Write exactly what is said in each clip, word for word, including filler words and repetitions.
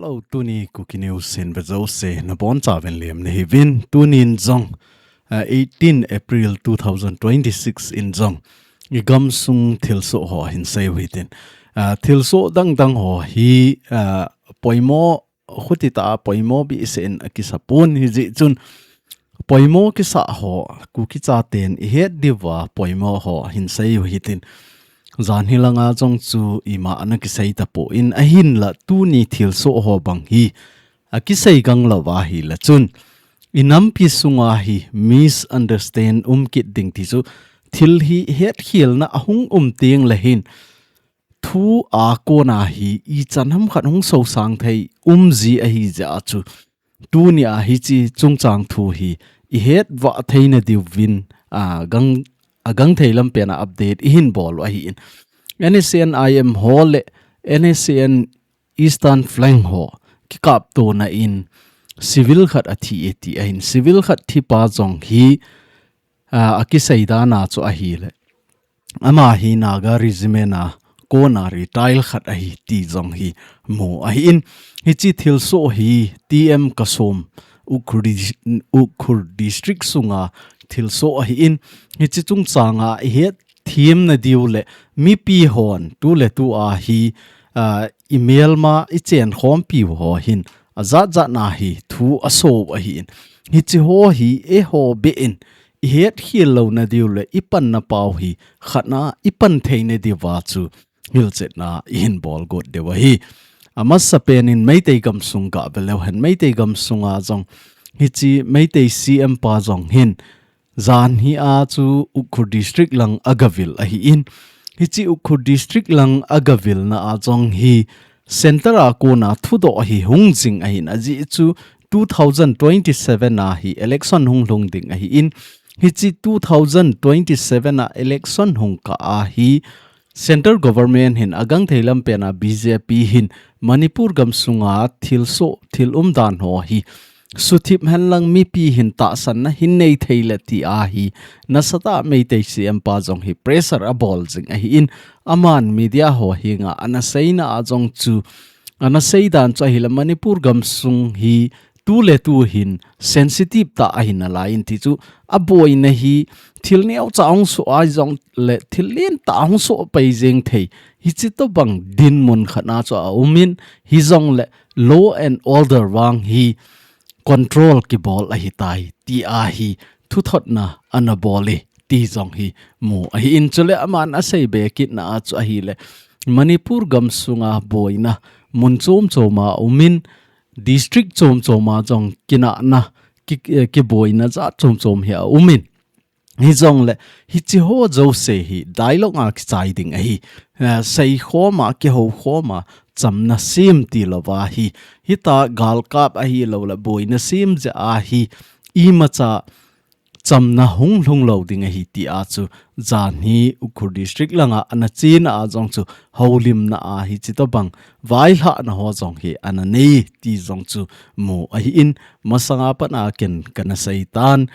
Hello, tuni Kuki News hin ve jouse nabonchauvin lem nahiuvin, tunin jong, ah, eighteen April two thousand twenty-six in jong, i gamsung thilsoh ho hin seiu hitin. Ah, thilsoh dangdang ho hi, ah, poimo, khuti tah a poimo behseh in akisapon, hijeh chun poimo kisah ho, Kuki chaten ihet diuva poimo ho hin seiu hitin. Jan hilanga jong chu ima ana kisei tapon, ahinla tuni thilsoh ho bang hi akisei ganglouva ahile chun, i nampi sunga hi misunderstand um kit ding ti chu, thil hi hetkhelna ahung um tengle hin, thu a kona hi ichan ham khat hung sosang thei um ji ahi jeh a chu, tunia hiche chungchang thu hi ihet vah theina diuvin, ah, gang, agangthei lampen a update ihin bol u ahin. N S C N I M ho le N S C N Eastern Flank ho kikaptona in civil khat athi e ti ahin. Civil khat thipa jong hi, ah, akisei dan a chu ahile, ama hi Naga Regiment a kona retire khat ahi ti jong hi mu ahin. Hiche thilsoh hi T M Kasom Ukhrul Dis-, Ukhrul District sunga thilsoh ahin. Hiche chungchanga ihet themna diu le mipi hon tuletua hi, ah, imelma ichenkhompiu ho hin ajatjatna hi thu asoh u ahin. Hiche ho hi eiho beh in ihet khel louna diu le ipanna pau hi khatna ipan theina diuva chu hilchetna ihin bol got diu ahi. Amasapen in Meitei gamsung gave leu hen, Meitei gamsunga jong hiche Meitei C M pa jong hin janhi a chu Ukhrul District lang agavil ahin. Hiche Ukhrul District lang agavilna a jong hi Centre a kona thudoh hi hung jing ahin, ajeh chu two thousand twenty-seven a hi election hung lhung ding ahin. Hiche two thousand twenty-seven a election hung kah a hi Central Government hin agangthei lampen a B J P hin Manipur gamsunga thilsoh, thil umdan ho hi suthip henlang mipi hin tahsanna hin nei thei le ti ahi nasatah Meitei C M pa jong hi pressure abol jing ahin, aman media ho henga ana seina a jong chu, ana seidan chu ahile Manipur gamsung hi tuletu hin sensitive tah ahi nalaiyin ti chu, aboina hi thil neocha hung soh ahi jongle thil lentah hung soh pai jeng thei, hiche tobang dinmun khatna chu aumin, hijongle law and order vang hi control kibol ahitai ti ahi thuthotna ana bol e ti jong hi mu ahin. Chule aman asei be kitna a chu ahile Manipur gamsunga boina mun chom choma umin, district chom choma jong kinahna ki, eh, kiboina jat chom chom hi aumin. Hijongle hiche ho jouse hi dialogue a kichai ding ahi. Eh, seikhoma, kihoukhoma, chamna sem tilouva hi, hitia galkap ahilouleh boina sem jeh a hi imacha chamna hung lhung lou ding ahi tia chu janhi Ukhrul District langa ana chena a jong chu houlimna a hiche tobang vailhahna ho jong hi ana nei ti jong chu mu ahin, masanga pat a ken kana seitan.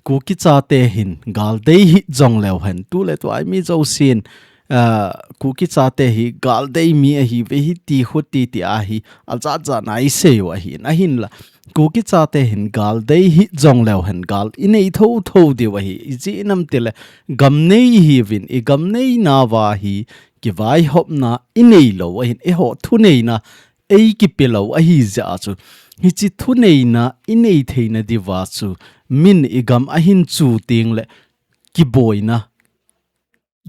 Kuki chate hin gal dei hih jongleu hen, tuletua mi jousen, ah, Kuki chate hi gal dei mi ahiuve hiti khuti ti ahi, ajat jat a isei u ahin, ahinla Kuki chate hin gal dei hih jongleu hen, gal inei thotho diu ahi. Ijeh inem itile gam nei ihiuvin, igam neinauva hi kivaihopna inei lou ahin, eiho thuneina eikipe lou ahi jeh a chu, hiche thuneina inei theina diuva chu min igam ahin chu tengle kiboina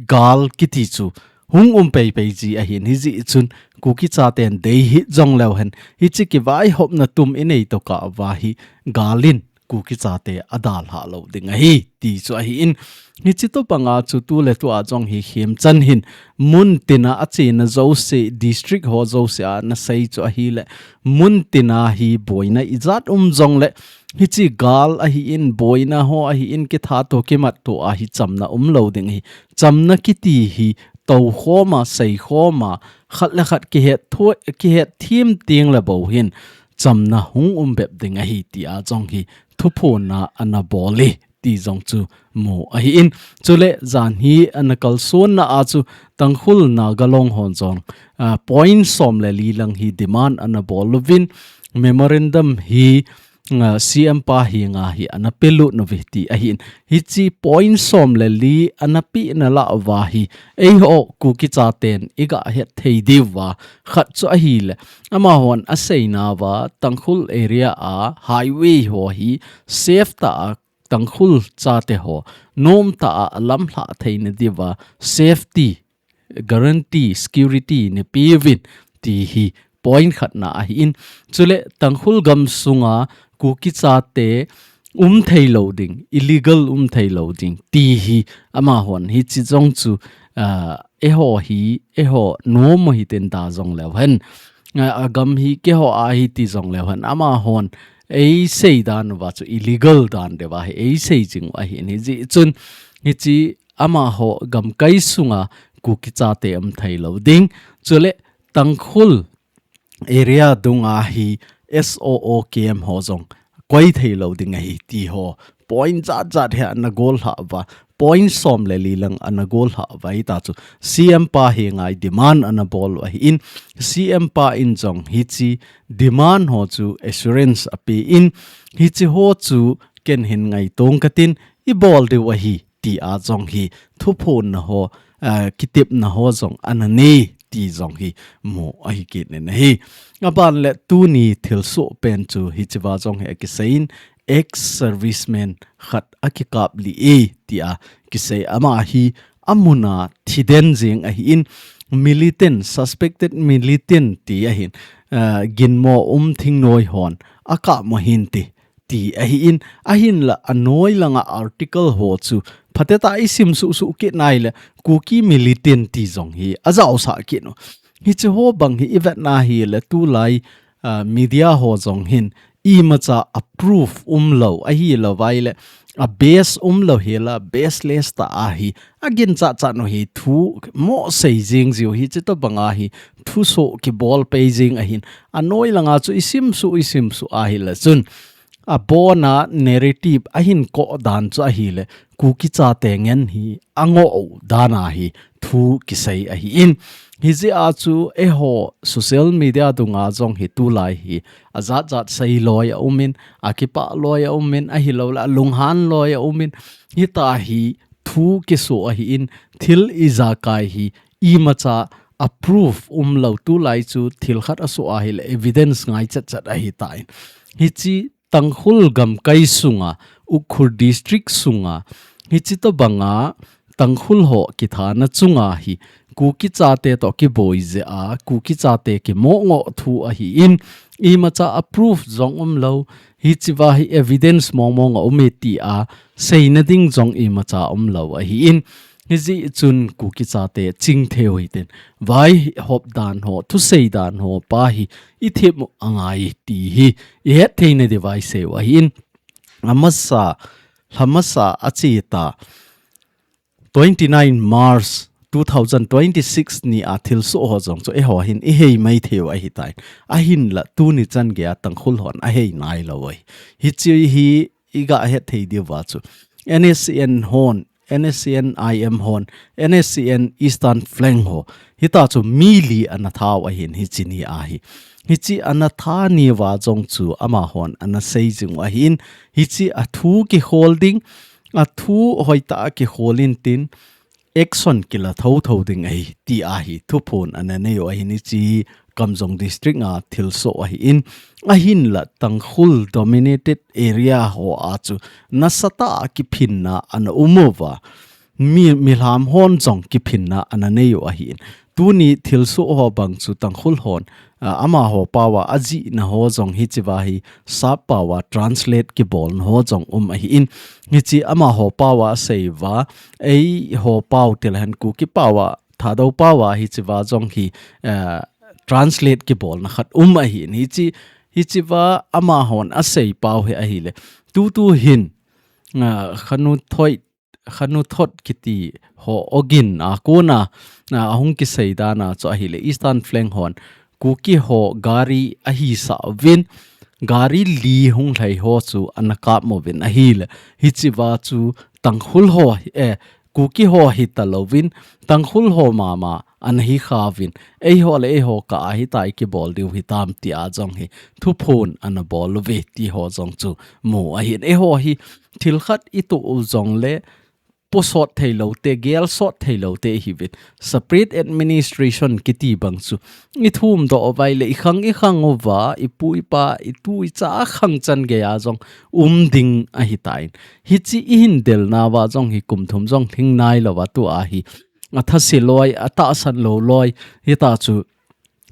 gal kiti chu hung um peipei ji ahin, hijeh chun Kuki chaten dei hih jongleu hen, hiche kivaihopna tum inei tokah uva hi gal in Kuki chate adalhah lou ding ahi ti chu ahin, hiche tobanga chu tuletua jong hi khemchan hin mun tina achena jouse, district ho jouse a ana sei chu ahile, mun tina hi boina ijat um jongle hiche gal ahin, boina ho ahin, kithat to kimat to a hi chamna umlou ding ahi. Chamna kiti hi toukhoma, seikhoma, khat le khat kihet tho-, kihet them tengle bou hin chamna hung um bep ding ahi tia jong hi thuphonna ana bol e ti jong chu mu ahi in. Chule jan hi ana kalsonna a chu Tangkhul Naga Long hon jong, ah, point som le li lang hi demand ana bol uvin, memorandum hi, ah, C M pa henga hi ana pelut uve ti ahi in. Hichi point som le li ana pena lah uva hi eiho Kuki chaten iga het thei diu va khat chu ahile, amahon aseina uva Tangkhul area a highway ho hi safe tah a Tangkhul chate ho nom tah a lamlhah theina diuva safety, guarantee, security neipeuvin ti hi point khatna ahi in. Chule Tangkhul gamsunga Kuki chate um thei lou ding, illegal um thei lou ding ti hi amahon hichi jong chu, ah, eiho hi, eiho nom u hiten ta jong leu hen, ah, agam hi keiho a hi ti jong leu hen, amahon eisei dan uva chu illegal dan diuva hi eisei jing u ahi in. Hijeh chun hichi amaho gamkai sunga Kuki chate um thei lou ding. Chule Tangkhul area dunga hi S O O K M ho jong koi thei lou ding ahi ti ho point jat jat hi ana gollhah uva, point som le li lang ana gollhah uva, hita chu C M pa henga hi demand ana bol u ahi in. C M pa in jong hichi demand ho chu assurance ape in, hichi ho chu ken hin ngaitong katin, ibol diu ahi ti a jong hi thuphonna ho, ah, kitepna ho jong ana nei ti jong hi mu ahi kit in ahi. Aban le tuni thilsoh pen chu hichiva jong hi akisei in, ex-serviceman khat akikap lih e ti a kisei, ama hi amun a thiden jing ahi in, militant, suspected militant ti ahin, ah, ginmo um thingnoi hon akap mo hin ti ti ahi in, ahinla anoi langa article ho chu phatechan isim suh suh kit nai le Kuki militant ti jong hi ajaosah kit u. Hichi ho bang hi ivet na hile tulai, ah, media ho jong hin imacha a proof umlou, ahilou vai le a base umlou hila baseless tah a hi aginchat chat u hi thu mo sei jing jiu, hichi tobang a hi thusoh kibol pei jing ahin, anoi langa chu isim suh, isim suh ahile chun abona narrative ahin koh dan chu ahile Kuki chate ngen hi angoh u dan a hi thu kisei ahi in. Hijeh a chu eiho social media dunga jong hi tulai hi ajat jat sei loi aum in, akipah loi aum in, ahilou le alunghan loi aum in, hita hi thu kisoh ahi in, thil ijakai hi imacha a proof umlou, tulai chu thil khat asoh ahile evidence ngai chat chat ahitan. Hichi Tangkhul gamkai sunga, Ukhrul District sunga, hichi tobanga Tangkhul ho kithana chunga hi Kuki chate toh kiboi jeh a, Kuki chate kimoh ngoh thu ahi in, imacha a proof jong umlou, hichiva hi evidence mong mong aum e ti a seina ding jong imacha umlou ahi in. Hijeh chun Kuki chate chingthei u hiten, vaihop dan ho, thusei dan ho pa hi ithem u angai ti hi ihet theina diuva isei u ahi in. Amasa, lhamasa acheta twenty-nine March two thousand twenty-six ni a thilsoh ho jong chu eiho hin ihei maithei u ahitan. Ahinla tuni chan geiya Tangkhul hon ahei nailou ahi. Hichi hi iga het thei diuva chu N S C N hon, N S C N I M hon, N S C N Eastern Flank ho, hita chu mi li ana tha u ahin hichi ni a hi. Hichi ana tha ni uva jong chu amahon ana sei jing u ahin, hichi a thu kikhol ding, a thu hoitah a kikhol intin, action kila thotho ding ahi ti a hi thuphon ana nei u ahin, hichi Kamjong District a thilsoh ahi in, ahinla Tangkhul dominated area ho a chu nasatah a kiphinna ana um uva, mi, milham hon jong kiphinna ana nei u ahi in. Tuni thilsoh ho bang chu Tangkhul hon, ah, amaho paova ajihna ho jong hichiva hi sap paova translate kibolna ho jong um ahi in. Hichi amaho paova asei uva, eiho pao tilehen Kuki paova, Thadou paova hichiva jong hi, ah, translate kibolna khat um ahi in. Hichi, hichiva amahon asei pao hi ahile, tutu hin, ah, Khanu Thoi, Khanu Thot kiti ho ogin a kona, ah, ahung kisei dan a chu ahile Eastern Flank hon Kuki ho gari ahisah uvin, gari li hung lhai ho chu ana kap uvin ahile, hichea chu Tangkhul ho hi, eh, Kuki ho hi talouvin, Tangkhul ho mama ana hi khauvin, eiho le eiho kah a hitia kibol diu hitam tia jong hi thuphon ana bol uve ti ho jong chu mu ahin. Eiho hi thil khat i tuh u jongle, posot thei loute, gel sot thei loute i hiuvin. Separate administration kiti bang chu i thum doh uva ahile, i khang i khang uva, i pu i pa, i tu i cha a khang chan gei a jong um ding ahitan. Hiche i hin del nauva jong hi kum thum jong lhing nai louva tua hi a thase loi, a tahsan lou loi, hitia chu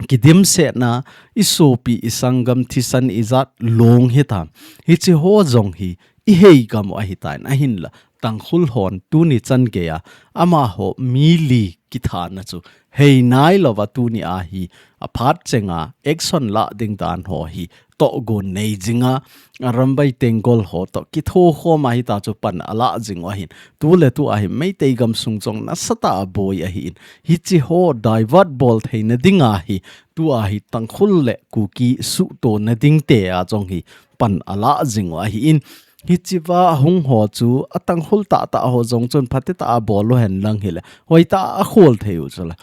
kidimsetna, i sopi, i sanggam, thisan, i jat, long hitam. Hiche ho jong hi i hei gam u ahitan, ahinla Tangkhul hon tuni chan gei a amaho mi li kithana chu hei nai louva tuni a hi a phat chenga action la ding dan ho hi tohgon nei jinga, a Arambai Tenggol ho toh kitho khom a hitia chu pan ala jing u ahin. Tuletu a hi Meitei gamsung jong nasatah a boi ahin. Hiche ho divert bol theina dinga hi tua hi Tangkhul le Kuki suhtona ding tia jong hi pan ala jing u ahin. Hichea hung ho chu a Tangkhul tahtah ho jong chun phatetah a bol u hen lang hile, hoitah a khol thei u chula.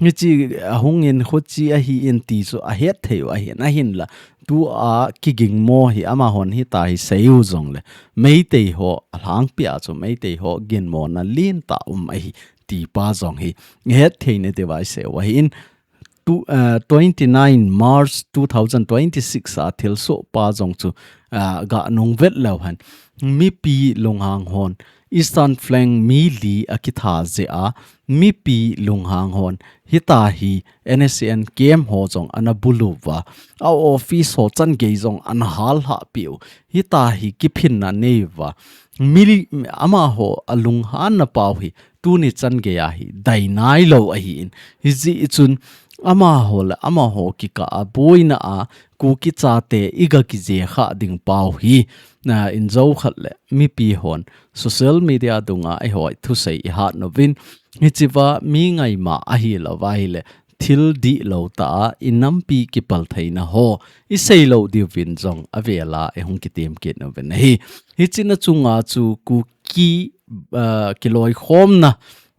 Hiche a hung in, khuche ahin ti chu a het thei u ahin, ahinla tua kigingmo hi amahon hitia hi sei u jongle, Meitei ho a lhangpi a chu Meitei ho ginmona lentah um ahi ti pa jong hi i het theina diuva i sei u ahin. Tu, eh, twenty-nine March two thousand twenty-six a thilsoh pa jong chu, eh, ga nung vet leu hen, mipi lunghang hon Eastern Flank mi li a kitha jeh a, mipi lunghang hon hitia hi N S C N camp ho jong ana bulu uva, a office ho chan gei jong ana hal lhah peh u, hitia hi kiphinna nei uva, mi li, amaho a lunghanna pau hi tuni chan gei a hi dai nai lou ahin. Hijeh chun amaho le amaho kikah a boina a Kuki chate i ga kijeh kha ding pau hi, na, in jo khat le mipi hon social media dunga eiho thusei i hat uvin, hichea mi ngaima ahi louva ahile, thil dihlou tah a i nampi kipal theina ho i sei lou diuvin jong a vela i hung kitem kit uvin ahi. Hiche na chunga chu Kuki, ah, kiloikhomna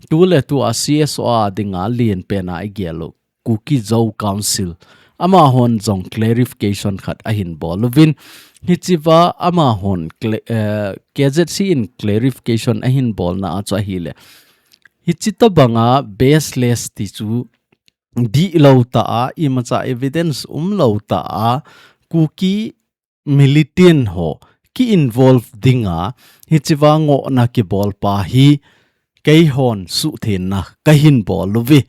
tuletu a C S O a dinga lenpen a i gel u Kuki Zo Council, amahon jong clarification khat ahin bol uvin. Hichea amahon cla-, eh, K Z C in clarification ahin bolna a chu ahile, hiche tobanga baseless ti chu dihlou tah a, imacha evidence umlou tah a, Kuki militant ho ki involve dinga, hichea ngohna kibol pa hi keihon suhthenna kahin bol uve.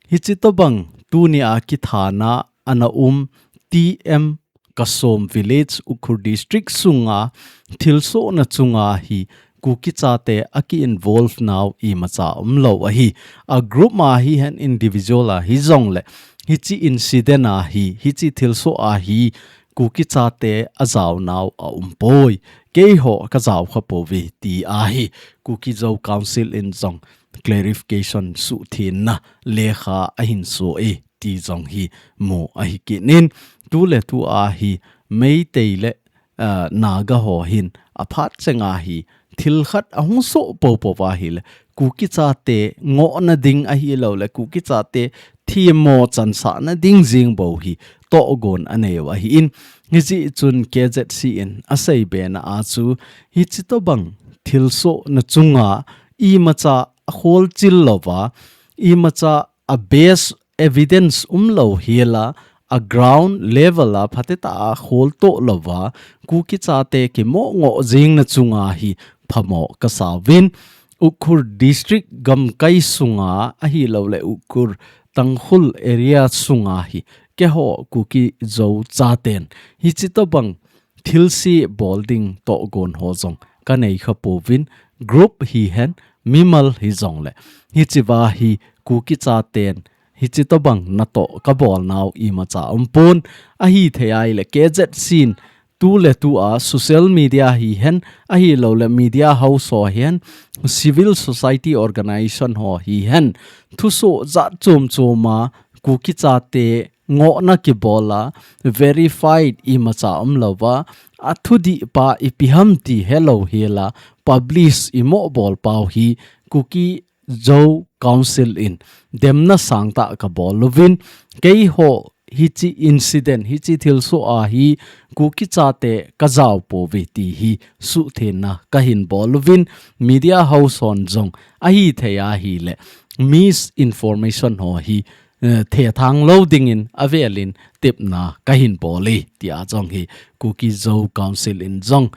Hiche tobang tuni a kithana ana um T M Kasom Village, Ukhrul District sunga thilsohna chunga hi Kuki chate a ki involve nau imacha umlou ahi. A group a hihen, individual a hijongle, hiche incident a hi, hiche thilsoh a hi, Kuki chate a jao nau a um poi. Keiho ka jao kha pouve ti ahi. Kuki Zo Council in jong clarification suhthenna lekha ahin so e ti jong hi mu ahi kit in, tuletu a hi Meitei le, ah, Naga ho hin a phat chenga hi thil khat ahung soh popo uva ahile, Kuki chate ngohna ding ahilouleh Kuki chate themmo chansahna ding jeng bou hi tohgon anei u ahin, hijeh chun K Z C in asei bena a chu hiche tobang thilsohna chunga imacha a kholchil louva, imacha a base evidence umlou hiela, a ground level a phatetah a kholtoh louva, Kuki chate kimoh ngoh jengna chunga hi phamo kasauvin, Ukhrul District gamkai sunga ahilouleh Ukhrul Tangkhul area sunga hi keiho Kuki Zo chaten hiche tobang thilse bol ding tohgon ho jong kanei kha pouvin, group hihen, mimal hijongle, hichea hi Kuki chaten hiche tobang natoh kabol nau imacha umpon, ahithei ahile K Z C in tuletu a social media hihen, ahilouleh media house ho hihen, civil society organization ho hihen, thusoh jat chom chom a Kuki chate ngohna kibola verified imacha umlouva, athudih pa ipi ham ti helou hela publish imoh bol pau hi Kuki Zo Council in demna sangtah kabol uvin, keiho hiche incident, hiche thilsoh a hi Kuki chate kajao pouve ti hi suhthengna kahin bol uvin, media house hon jong ahithei ahile misinformation ho hi, eh, thethang lou dingin avelin tepna kahin bol e, tia jong hi Kuki Zo Council in jong,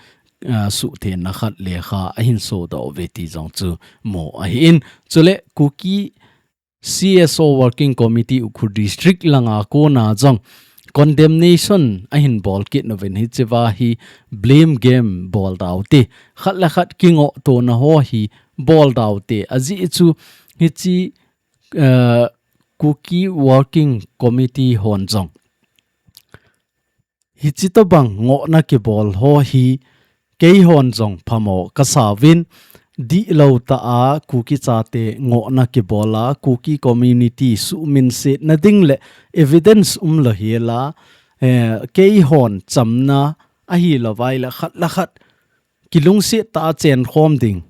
eh, suhthengna khat lekha ahin sodoh uve ti jong chu mu ahin. Chule Kuki C S O Working Committee Ukhrul District langa kona jong condemnation ahin bol kit nauvin, hichea hi blame game bol daute, khat le khat kingoh tona ho hi bol daute, ajeh chu hiche, eh, Kuki Working Committee hon jong hiche tobang ngohna kibol ho hi keihon jong phamo kasa uvin, dihlou tah a Kuki chate ngohna kibola Kuki community suhminsetna ding le evidence umlou hela, eh, keihon chamna ahilou vaile khat le khat kilungset tah a chenkhom ding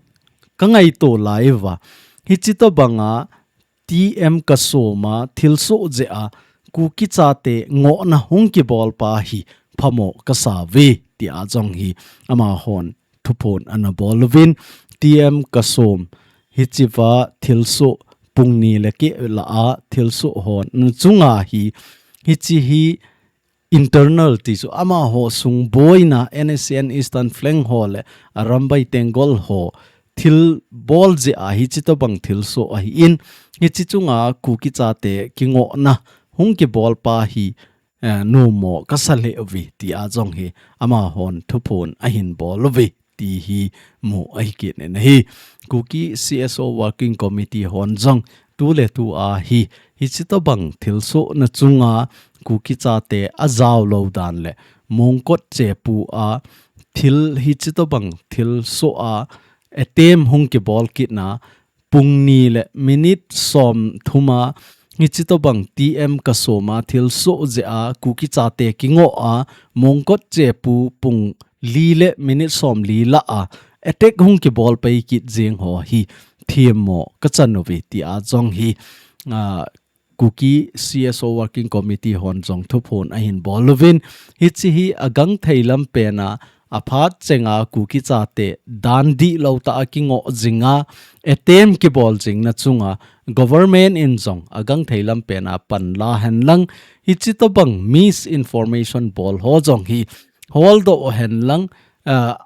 kangaito laiuva, hiche tobanga T M Kasoma thilsoh jeh a Kuki chate ngohna hung kibol pa hi phamo kasa uve, tia jong hi amahon thuphon ana bol uvin, T M Kasom hichea thilsoh pung ni le keh lah a thilsoh hon chunga hi, hiche hi internal ti chu amaho sung boina N S C N Eastern Flank ho le Arambai Tenggol ho thil bol jeh a hiche tobang thilsoh ahin, hiche chunga Kuki chate kingohna hung kibol pa hi, eh, numo kasa lheh uve, tia jong hi amahon thuphon ahin bol uve ti hi mu ahi kit in ahi. Kuki C S O Working Committee hon jong tu le tu a hi, hiche tobang thilsohna chunga Kuki chate ajao lou dan le mongkot chepu a thil, hiche tobang thilsoh a attempt hung kibol kitna pung ni le minute som thum a, hiche tobang T M Kasoma thilsoh jeh a Kuki chate kingoh a, mongkot chepu pung li le minute som li lah a attack hung kibol pai kit jeng ho hi themmo kachan uve, tia jong hi, ah, Kuki C S O Working Committee hon jong thuphon ahin bol uvin, hiche hi agangthei lam pen a, aphat chenga Kuki chate dan dihlou tah a kingoh jinga attempt kibol jingna chunga government in jong agangthei lam pen a pan la henlang, hiche tobang misinformation bol ho jong hi holdoh henlang, ah,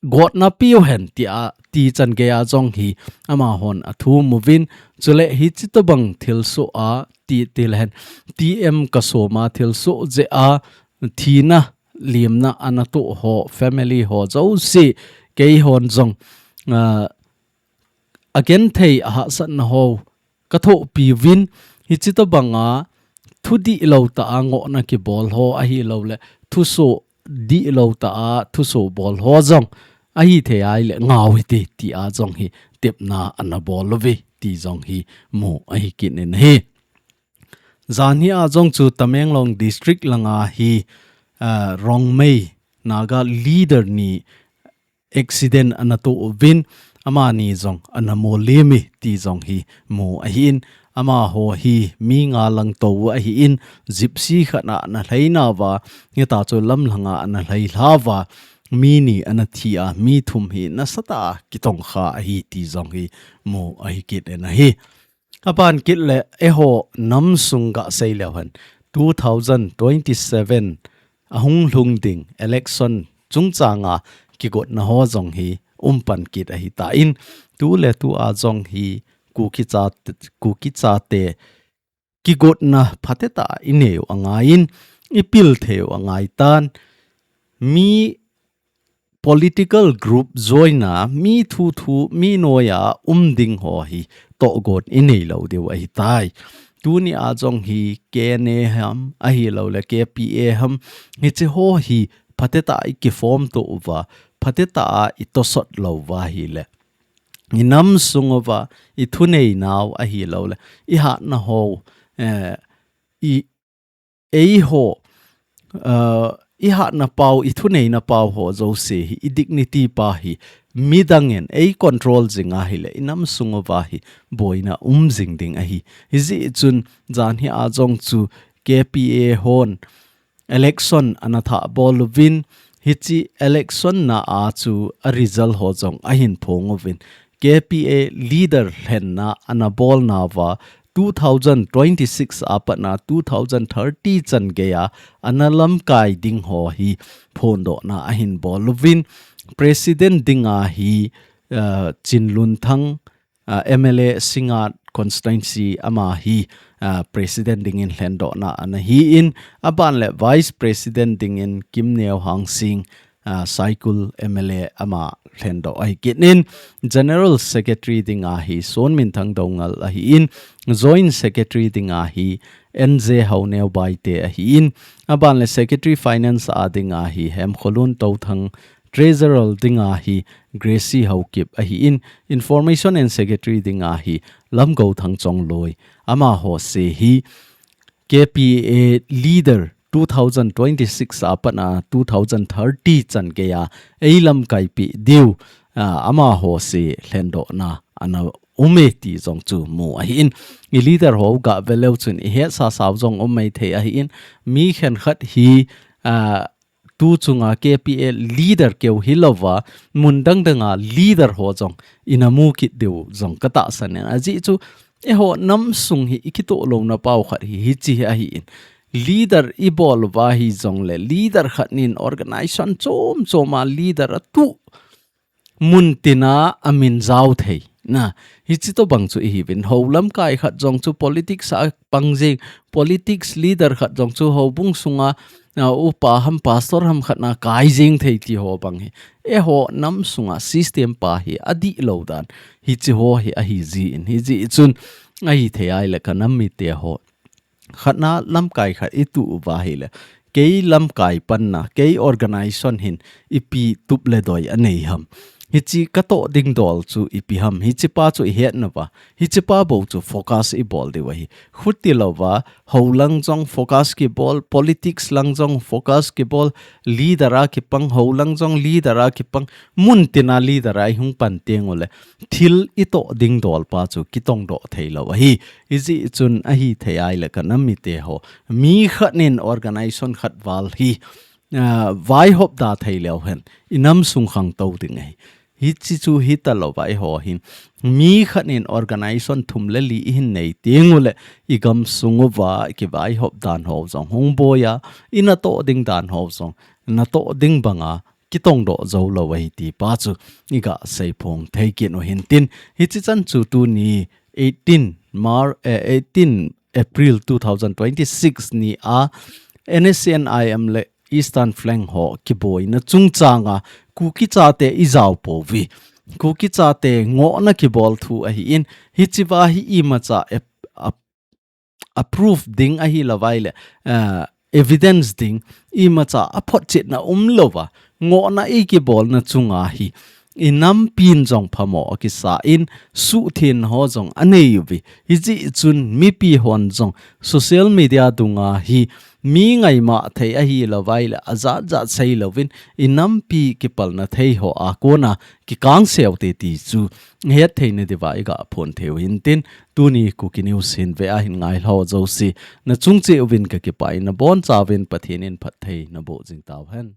gotna piu hen tia, ti chan geiya jong hi amahon athum uvin, chule hiche tobang thilsoh a ti, ti le hen, T M Kasoma thilsoh jeh a thina limna ana toh ho, family ho jouse keihon jong, ah, agenthei ahahsatna ho kathohpi uvin, hiche tobanga thu dihlou tah a ngohna kibol ho ahilou le thusoh dihlou tah a thusoh bol ho jong ahithei ahile ngau hite, tia jong hi tepna ana bol uve ti jong hi mu ahi kit in ahi. Janhi a jong chu Tamenglong District langa hi, ah, Rongmei Naga leader ni accident ana toh uvin, amani jong ana molem e ti jong hi mu ahin, amaho hi mi nga lang tou ahin, Gypsy khat a ana lhai nauva, hita chu lamlhanga ana lhai lhauva, mi ni ana thi a, mi thum hi nasatah a kitongkha ahi ti jong hi mu ahi kit in ahi. Aban kit le eiho nam sung gasei leu hen, two thousand twenty-seven ahung lhung ding election chungchanga kigotna ho jong hi um pan kit ahitan, tu le tu a jong hi Kuki cha, Kuki chate kigotna phatetah a inei u angaiyin, ipil thei u angaitan, mi political group join a, mi thuthu, mi noiya um ding ho hi tohgon inei lou diu ahitai. Tuni a jong hi K N A ham, ahilou le K P A ham, hiche ho hi phatetah a ikiform to uva, phatetah a itosot lou uva ahile, inam sung uva, ithunei nau ahilou le, ihatna ho, eh, i, eiho, uh, i hatna pau, i thuneina pau ho jouse hi, i dignity pa hi, midang in ei control jing ahile, i nam sung uva hi, boina um jing ding ahi. Hijeh chun, jan hi a jong chu K P A hon, election ana thah bol uvin, hiche election na a chu a result ho jong ahin phong uvin. K P A leader lhenna ana bol nauva two thousand twenty-six a patna two thousand thirty chan geiya ana lamkai ding ho hi phondohna ahin bol uvin. President dinga hi, uh, Chinlunthang, uh, M L A Singngat constituency ama hi, uh, president dingin lhendohna ana hi in, aban le vice president dingin Kimneo Hangsing, uh, Saikul M L A ama lhendoh ahi kit in, general secretary dinga hi Sonminthang Doungel ahi in, joint secretary dinga hi N J Haoneo Baite ahi in, aban le secretary finance a dinga hi Hemkholun Touthang, treasurer dinga hi Gracie Haokip ahi in, information and secretary dinga hi Lamgouthang Chongloi. Amaho se hi K P A leader two thousand twenty-six a patna two thousand thirty chan geiya ei lamkaipi diu, ah, amaho se lhendohna ana um e ti jong chu mu ahi in. I leader ho ga ve leu chun i hetsasa u jong um maithei ahi in. Mi khenkhat hi, ah, tu chunga K P A leader keu hilouva, mun dang danga leader ho jong ina mu kit diu jong ka tahsan in. Ajeh chu, eiho nam sung hi i kitoh louna pau khat hi, hiche hi ahi in. Leader i bol uva hi jongle, leader khat nin organization chom choma leader a tu mun tina a min jao thei. Na, hiche tobang chu i hiuvin. Ho lamkai khat jong chu politics a pang jing, politics leader khat jong chu houbung sunga, a, upa ham, pastor ham khat na kai jing thei ti ho bang hi. Eiho nam sunga system pa hi a dihlou dan. Hiche ho hi ahi jin. Hijeh chun ahithei ahile ka nam mite ho. Khatna lamkai khat i tu uva ahile, kei lamkai panna, kei organization hin ipi tup le doi anei ham. Hiche ka toh ding dol chu ipi ham. Hiche pa chu i hetna uva. Hiche pa bou chu focus i bol diu ahi. Khuti louva, ho lang jong focus kibol, politics lang jong focus kibol, leader a kipang, ho lang jong leader a kipang, mun tina leader a i hung pan teng ule, thil i toh ding dol pa chu kitong doh thei lou ahi. Hijeh chun ahithei ahile ka nam mite ho. Mi khat nin organization khat val hi, ah, vaihop da thei leu hen. I nam sung khangtou ding ahi. Hiche chu hita louva eiho hin. Mi khat nin organization thum le li i hin nei teng ule i gam sung uva kivaihop dan ho jong hung boi a. I natoh ding dan ho jong. Natoh ding banga kitong doh jou lou ahi ti pa chu i ga seiphong thei kit u hintin. Hiche chan chu tuni eighteen Mar-, eh, eighteen April two thousand twenty-six ni a N S C N I M le Eastern Flank ho kiboina chungchanga Kuki chate i jao pouve. Kuki chate ngohna kibol thu ahi in, hichea hi imacha ap-, ap-, approve ding ahi lou vaile, ah, evidence ding imacha aphotchetna um louva, ngohna i kibolna chunga hi i nampin jong phamo akisa in, suhtheng ho jong anei uve. Hijeh chun mipi hon jong social media dunga hi mi ngaima thei ahi lou vaile ajat jat sei louvin i nampi kipalna thei ho a kona kikang seu te ti chu het theina diuva i ga phon thei u hintin, tuni Kuki News hin ve a hin ngai lhau jouse, na chung cheh uvin ka kipah in, na bonchauvin Pathen in phatthei na boh jing tauhen.